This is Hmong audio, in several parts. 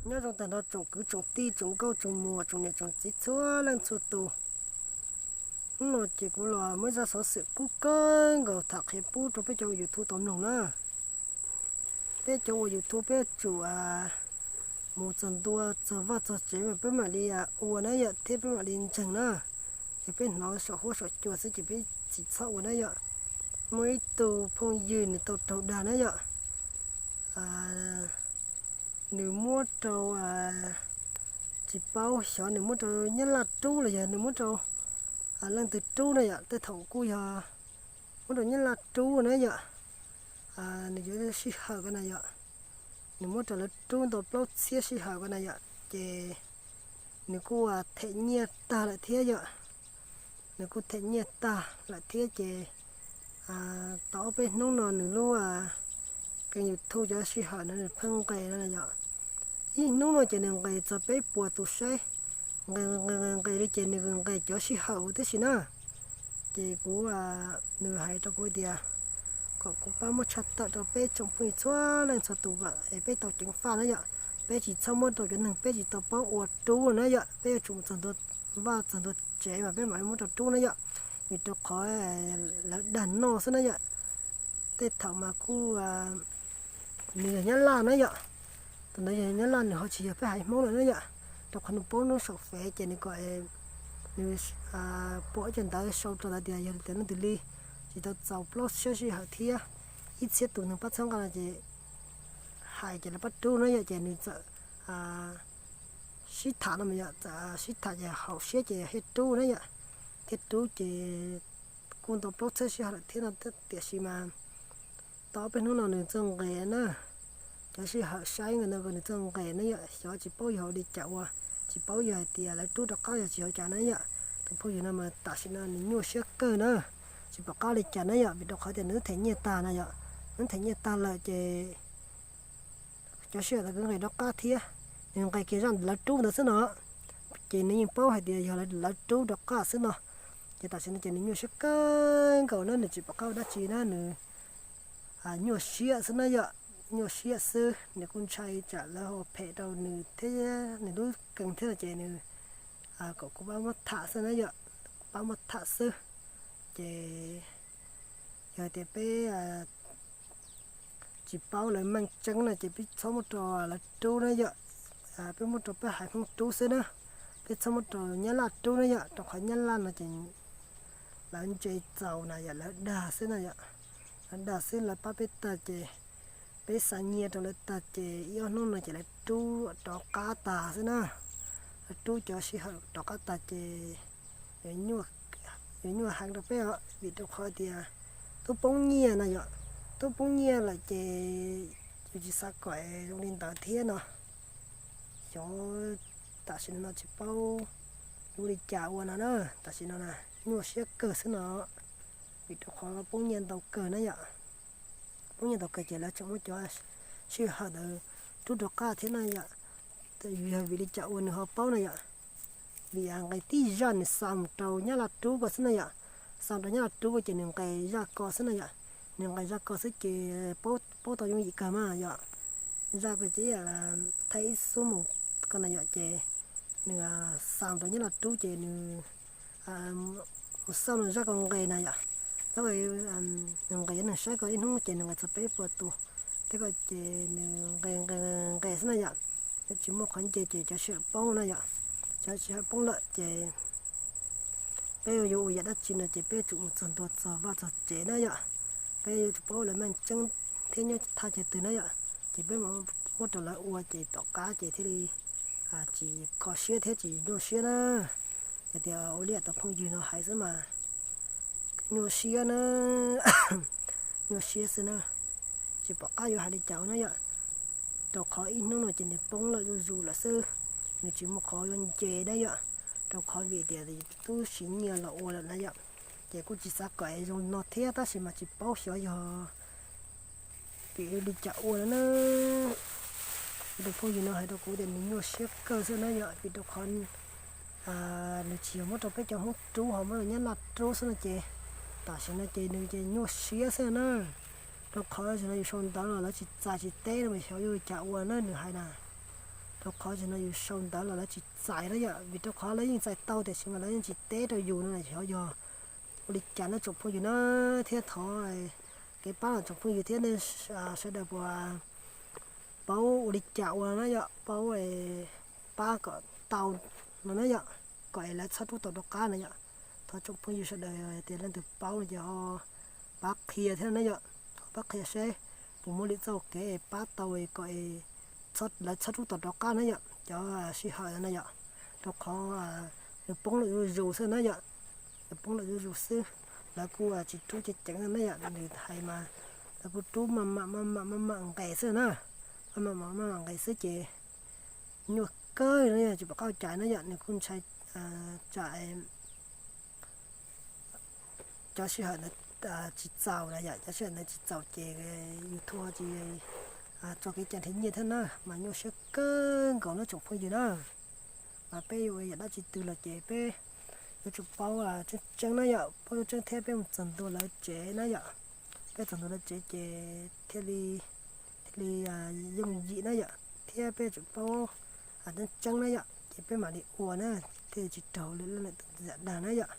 Nyob zoo tag nrho tsoom kwv tsoom tij tsoom nkauj tsoom muam tsoom niam tsoom txiv txhua leej txhua tus. Hnub no ces kuv los muab zaj xov xwm kub kawg nkaus tham qhia pub rau peb cov ua YouTube tau mloog na. Peb cov ua YouTube peb yuav tsum mus txog ntua txog vaj txog tsev mas peb mam li ua na yom, thiab peb mam li ntseeg na. Yog peb hnov saum huab saum cua xwb ces peb tsis txhob ua na yom. Muaj ib tug phooj ywg nws tau raug dag na yom. Nws muab rau, tsis paub xyov nws muab rau nyab laj rub los yog nws muab rau leej twg rub na yom, tej thaum kuj yog muab rau nyab laj rub na yom. Nws yuav sij hawm ko na yom, nws muab rau lawv rub ntau plaub txhiab sij hawm ko na yom, ces nws kuj them nyiaj tag lawm thiab yom. Nws kuj them nyiaj tag lawm thiab ces tau ob peb hnub no nws lub kênh YouTube cov sij hawm no nws pheej nqes no na yom. Ib hnub no ces nws nqes txog peb puas tus saib, nqes nqes nqes li ces nws nqes cov sij hawm huv tib si na. Ces kuv, nws hais rau kuv tias kom kuv pab muab tshaj tawm rau peb tsoom phooj ywg txhua leej txhua tus kom es peb tau ceev faj na yom. Peb tsis txhob muab rau cov neeg peb tsis tau paub ua rub na yom, peb yuav tsum mus txog ntua vaj txog ntua tsev mas peb mam li muab rau rub na yom. Vim rau qhov lawv dag noj xwb na yom. Tej thaum mas kuj, nws yog nyab laj na yom, tus ntawd yog nyab laj, nws ho tsis yog peb haiv Hmoob lawm na yom. Rau qhov nws paub nub saum fev ces nws kom nws pom ib co ntawv sau rau ntawd tias yog tias leej twg li tsis tau txaus plaub txhiab sij hawm thiab ib txhiab tus neeg pab txhawb nqa no ces hais ces lawv pab rub na yom, ces nws txawm sib tham no mas yom, sib tham ces haum siab ces thiaj rub na yom. Thiaj rub ces kuj ntau plaub txhiab sij hawm lawm thiab no tiam sis mas tau ob peb hnub no nws txawj nqes na. Cov sij hawm saib nqe no nws txawj nqes na yom, xyov tsis paub yog ua li cas ua, tsis paub yog hais tias lawv rub rov qab yog tsis ua cas na yom. Tus phooj ywg no mas tam sim no nws nyuaj siab kawg na, tsis pom qab li cas na yom, vim rau qhov tias nws them nyiaj tag na yom. Nws them nyiaj tag lawm ces cov sij hawm ntawd nws nqes rov qab thiab, nws nqes kiag zaj lawv rub ntawd xwb no, ces nws yeej paub hais tias yog lawv rub rov qab xwb no. Ces tam sim no ces nws nyuaj siab kawg nkaus na, nws tsis pom qab ua dab tsi na, nws nyuaj siab xwb na yom, nyuaj siab xwb. Nws kuj ntshai tsam lawv ho phem rau nws thiab nws lub kênh thiab no ces nws kom kuv pab muab tham xwb na yom, pab muab tham xwb. Ces yog tias peb tsis paub lawv meej tseeb no ces peb txhob muab rau lawv rub na yom. Peb muab rau peb haiv Hmoob rub xwb na, peb txhob muab rau nyab laj rub na yom, rau qhov nyab laj no ces lawv ntse txaus na yom, lawv dag xwb na yom. Lawv dag xwb, lawv pab peb tag ces peb xa nyiaj rau lawv tag ces ib ob hnub no ces lawv rub rov qab tag xwb na. Lawv rub cov sij hawm rov qab tag ces yuav nyuaj heev rau peb os, vim rau qhov tias twb poob nyiaj na yom, twb poob nyiaj lawm ces yus tsis xav kom zoo li ntawd thiab no. Xyov tam sim no no tsis paub yuav ua li cas ua no na, tam sim no na nyuaj siab kawg xwb no, vim rau qhov poob nyiaj ntau kawg na yom. Poob nyiaj ntau kawg ces lawv tseem muab cov sij hawm ntawd rub rov qab thiab na yom. Yog vim li cas ua nws ho paub na yom. Vim nqes tib zaj nws xa mus rau nyab laj rub ko xwb na yom. Xa rau nyab laj rub ko ces nws nqes zaj ko xwb na yom. Nws nqes zaj ko xwb ces paub tau yooj yim kawg mas yom. Zaj ko ces thaij ib xub mus ko na yom, ces nws xa mus rau nyab laj rub ces nws mus xauj no zaj ko nqes na yom. Zaj ko nws nqes, nws saib ko ib hnub ces nws nqes txog peb puas tus, tej ko ces nws nqes nqes nqes xwb na yom. Nws tsis muaj qhov nce ces cov sij hawm poob na yom. Cov sij hawm poob lawm ces peb yuav ua yam dab tsi no ces peb yuav tsum mus txog ntua txog vaj txog tsev na yom. Peb yuav tsum paub lawv meej tseeb thiab nyob thaj chaw twg na yom. Ces peb mam muab rau lawv ua ces tom qab ces thiaj li tsis kho siab thiab tsis nyuaj siab na. Yog tias ua li yam tus phooj ywg no hais xwb mas nyuaj siab na, nyuaj siab xwb na. Tsis pom qab yuav hais li cas ua na yom, rau qhov ib hnub no ces nws poob lawm zuj zus lawm xwb, nws tsis muaj qhov yuav nce na yom, rau qhov vim tias twb siv nyiaj los ua lawm na yom. Ces kuj tsis xav kom zoo no thiab tab sis mas tsis paub xyov yog vim li cas ua no na. Tus phooj ywg no hais rau kuv tias nws nyuaj siab kawg xwb na yom, vim rau qhov nws tsis yog muab rau peb cov Hmoob rub ho muab rau nyab laj rub xwb no ces tam sim no ces nws ces nyuaj siab xwb na. Rau qhov tam sim no yus sau ntawv los lawv tsis txais tsis teb no mas xyov yuav li cas ua na nws hais na. Rau qhov zaum no yus sau ntawv los lawv tsis txais na yom, vim rau qhov lawv yeej txais tau tiam sis mas lawv yeej tsis teb rau yus no xyov yog ua li cas na tsoom phooj ywg na. Thiab thov kev pab los tsoom phooj ywg thiab nej sawv daws puas paub ua li cas ua na yom, paub pab kom tau no na yom, kom es lawv txhob rub tau rov qab na yom. Thov tsoom phooj ywg sawv daws tias leej twg paub no ces ho pab qhia thiab na yom, ho pab qhia seb puas muaj li txoj kev es pab tau kom es lawv txhob rub tau rov qab na yom, cov sij hawm na yom. Rau qhov nws poob lawm zuj zus xwb na yom, nws poob lawm zuj zus xwb. Lawv kuj tsis rub ceev ceev na yom, nws hais mas lawv kuj rub maj mam maj mam maj mam nqes xwb na, maj mam maj mam nqes xwb ces nyuaj kawg na yom, tsis pom qab ua cas na yom, nws kuj ntshai tsam cov sij hawm ntawd tsis txaus na yom, cov sij hawm ntawd tsis txaus ces YouTube tsis tso kev cai nrhiav nyiaj thiab na, mas nyuaj siab kawg nkaus na tsoom phooj ywg na. Mas peb yuav ua yam dab tsi twg los ces peb yuav tsum paub tseeb tseeb na yom, paub tseeb tseeb thiab peb mus txog ntua lawv tsev na yom. Peb txog ntua lawv tsev ces thiaj li, thiaj li yooj yim na yom, thiab peb yuav tsum paub tseeb tseeb na yom, ces peb mam li ua na, thiaj li tsis raug lwm leej lwm tus zam dag na yom.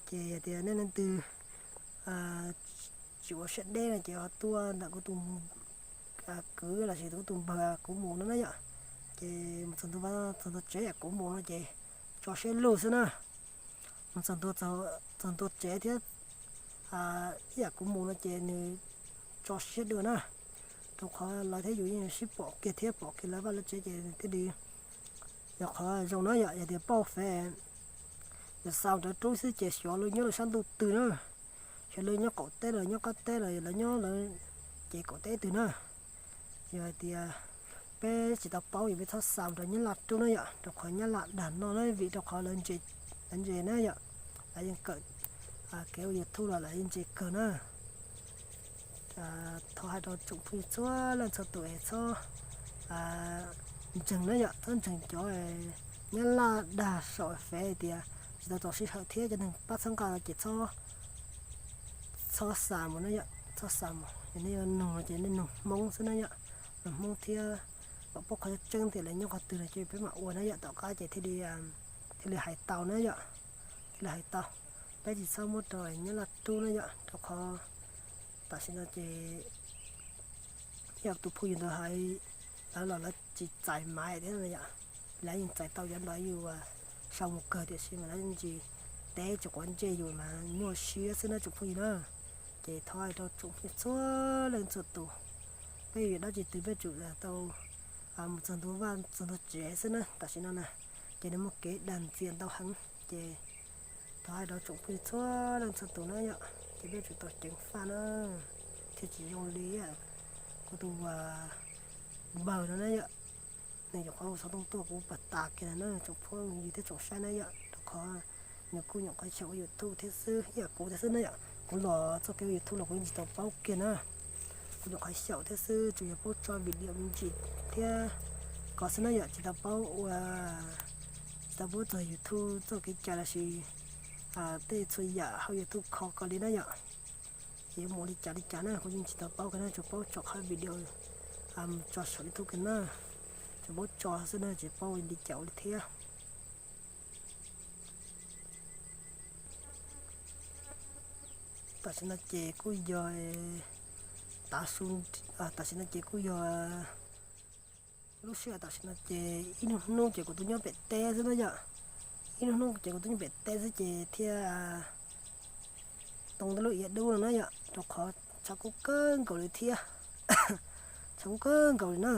Ces yog tias nej leej twg tsis ua siab deb no ces ho tuaj ntawm kuv tus kwv lossis kuv tus npawg kuv mus no na yom. Ces mus txog ntua, txog ntua tsev yam kuv mus no ces tso siab lug xwb na. Mus txog ntua, txog ntua tsev thiab ib yam kuv mus no ces nws tso siab dua na. Rau qhov lawv thiab yus yeej sib pom kiag thiab pom kiag lawv vaj lawv tsev ces thiaj li yog qhov zoo na yom. Yog tias pauj fev, yus xaus rawv rub xwb ces xyov lawv nyob rau sab ntuj twg na, xyov lawv nyob qaum teb los nyob qab teb los lawv nyob lawv ces qaum teb twg na. Yog hais tias peb tsis tau paub ces peb txhob xaus rau nyab laj rub na yom, rau qhov nyab laj dag no na, vim rau qhov lawv ntse na yom, lawv yeej kawm kev ua YouTube los lawv yeej ntse kawg na. Thov hais rau tsoom phooj ywg txhua leej txhua tus es txhob ntseeg na yom, txhob ntseeg cov nyab laj dag saum fev hais tias tsis tau txaus sij hawm thiab cov neeg pab txhawb nqa no ces txhob, txhob xa mus na yom, txhob xa mus. Yog nej yuav nug no ces nej nug Hmoob xwb na yom, nug Hmoob thiab kom paub qhov tseeb tias lawv nyob qhov twg no ces peb mam ua na yom, tom qab ces thiaj li, thiaj li hais tau na yom, thiaj li hais tau. Peb tsis txhob muab rau nyab laj rub na yom, rau qhov tam sim no ces yog tus phooj ywg ntawd hais, lawv los lawv tsis txais maiv thiab no yom, lawv yeej txais tau cov ntawd yus sau mus kawg tiam sis mas lawv yeej tsis teb tsis quav ntsej yus mas nyuaj siab xwb na tsoom phooj ywg na. Ces thov hais rau tsoom phooj ywg txhua leej txhua tus, peb yuav dab tsi twg peb tsum tau mus txog ntua vaj txog ntua tsev xwb na tam sim no na. Ces nws muaj kev dag ntxias ntau heev ces thov hais rau tsoom phooj ywg txhua leej txhua tus na yom, ces peb tsum tau ceev faj na, thiaj tsis zoo li kuv tus npawg no na yom. Nws nyuam qhuav hu xov tooj tuaj kuv pag tas kiag na tsoom phooj ywg thiab tsoom saib na yom, rau qhov nws kuj nyuam qhuav xyaum ua YouTube thiab xwb ib yam kuv thiab xwb na yom. Kuv los txoj kev ua YouTube los kuv yeej tsis tau paub kiag na, kuv nyuam qhuav xyaum thiab xwb, tsuas yog paub tso video me ntsis thiab ko xwb na yom, tsis tau paub ua, tsis tau paub txog YouTube txoj kev cai lossis tej txhua yam hauv YouTube kho ko li na yom. Ces yuav mus li cas li cas na kuv yeej tsis tau paub kiag na, tsuas paub tso qhov video mus tso saum YouTube kiag na, tsuas paub tso xwb na, tsis paub li cas ua li thiab. Tam sim no ces kuj yog tav su, tam sim no ces kuj yog lub sij hawm tam sim no ces ib hnub hnub ces kuv twb nyob pem teb xwb na yom. Ib hnub hnub ces kuv twb nyob pem teb xwb ces thiaj too tej lub iav dub no na yom, rau qhov tshav kub kawg nkaus li thiab, tshav kub kawg nkaus li na.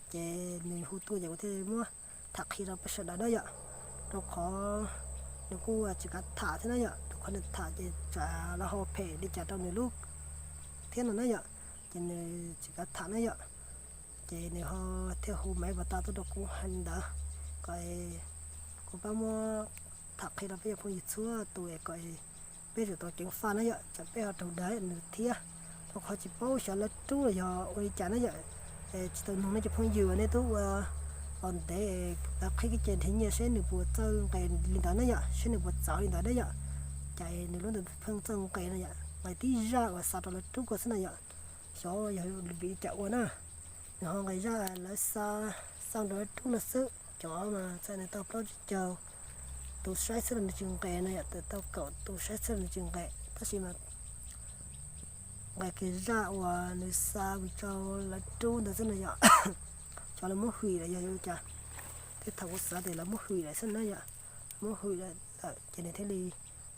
Ces nws hu tuaj ces kuv thiaj muab tham qhia rau peb sawv daws na yom, rau qhov nws kuj tsis kav tham thiab na yom, rau qhov nws tham ces tsam lawv ho phem li cas rau nws lub thiab no na yom, ces nws tsis kav tham na yom. Ces nws ho thiaj hu maiv pas tas tuaj rau kuv hais li ntawd, kom kuv pab muab tham qhia rau peb cov phooj ywg txhua tus es kom peb tsum tau ceev faj na yom, tsam peb ho raug dag nws thiab. Rau qhov tsis paub xyov lawv rub los yog ua li cas na yom. Tsis tau nug nej cov phooj ywg nej twb ua los ntev, lawv qhib kev cai nrhiav nyiaj seb nws puas txawj nqes li ntawd na yom, seb nws puas txawv li ntawd na yom. Ces nws lub ntawd pheej txawj nqes no yom, nqes tib zaj uas xa rau lawv rub ko xwb na yom. Xyov yog vim li cas ua na, Nws ho nqis zaj lawv xa, xa rau lawv rub no xwb. Cov mas txhais nws tau plaub tsib caug tus saib xwb los nws tsis nqes no yom, tau kaum tus saib xwb los nws tsis nqes, tab sis mas nqes kiag zaj uas nws xa vim rau lawv rub ntawd xwb no yom. Cov lawv muab hwm lawm yog yuav ua cas, thiab thaum kuv xav tias lawv muab hwm lawm xwb na yom. Lawv muab hwm lawm ces nws thiaj li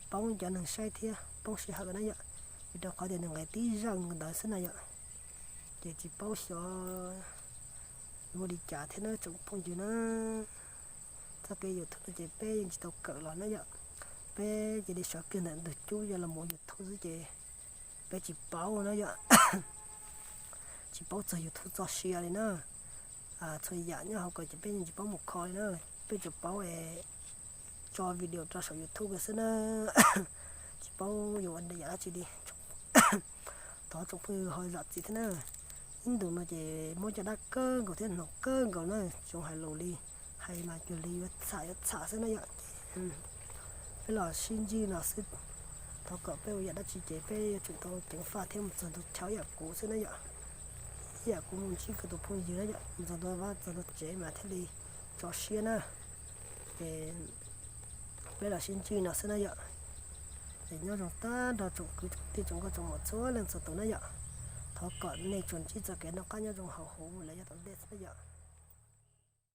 poob cov neeg saib thiab poob sij hawm na yom, vim rau qhov tias nws nqes tib zaj ntawd xwb na yom. Ces tsis paub xyov yuav ua li cas thiab na tsoom phooj ywg na. Txoj kev YouTube no ces peb yeej tsis tau kawm los na yom. Peb cia li sawv kiag ntawm ntug cub yog los mus YouTube xwb ces peb tsis paub na yom. Tsis paub txog YouTube txoj sia li na. Txhua yam nyob hauv ko ces peb yeej tsis paub mus kho li na. Peb tsuas paub es tso video rau saum YouTube xwb na. Tsis paub yuav ua yam dab tsi li. Thov tsoom phooj ywg ho zam txim thiab na. Ib ntus no ces muab caj dab kawg nkaus thiab hnoos kawg nkaus na, tsoom hais lus li, hais mas cuag li yuav txham yuav txham xwb na yom. Ces peb los sib ntsib no xwb. Thov kom peb ua yam dab tsi ces peb yuav tsum tau ceev faj thiab mus txog ntua chaw ib yam kuv xwb na yom. Ib yam kuv mus ntsib kuv tus phooj ywg na yom, mus txog ntua vaj txog ntua tsev mas thiaj li tso siab na. Ces peb los sib ntsib no xwb na yom. Ces nyob zoo tag nrho tsoom kwv tsoom tij tsoom nkauj tsoom muam txhua leej txhua tus na yom. Thov kom nej tsuas ntsib txoj kev noj qab nyob zoo hauv huv lawm yav tom ntej xwb na yom.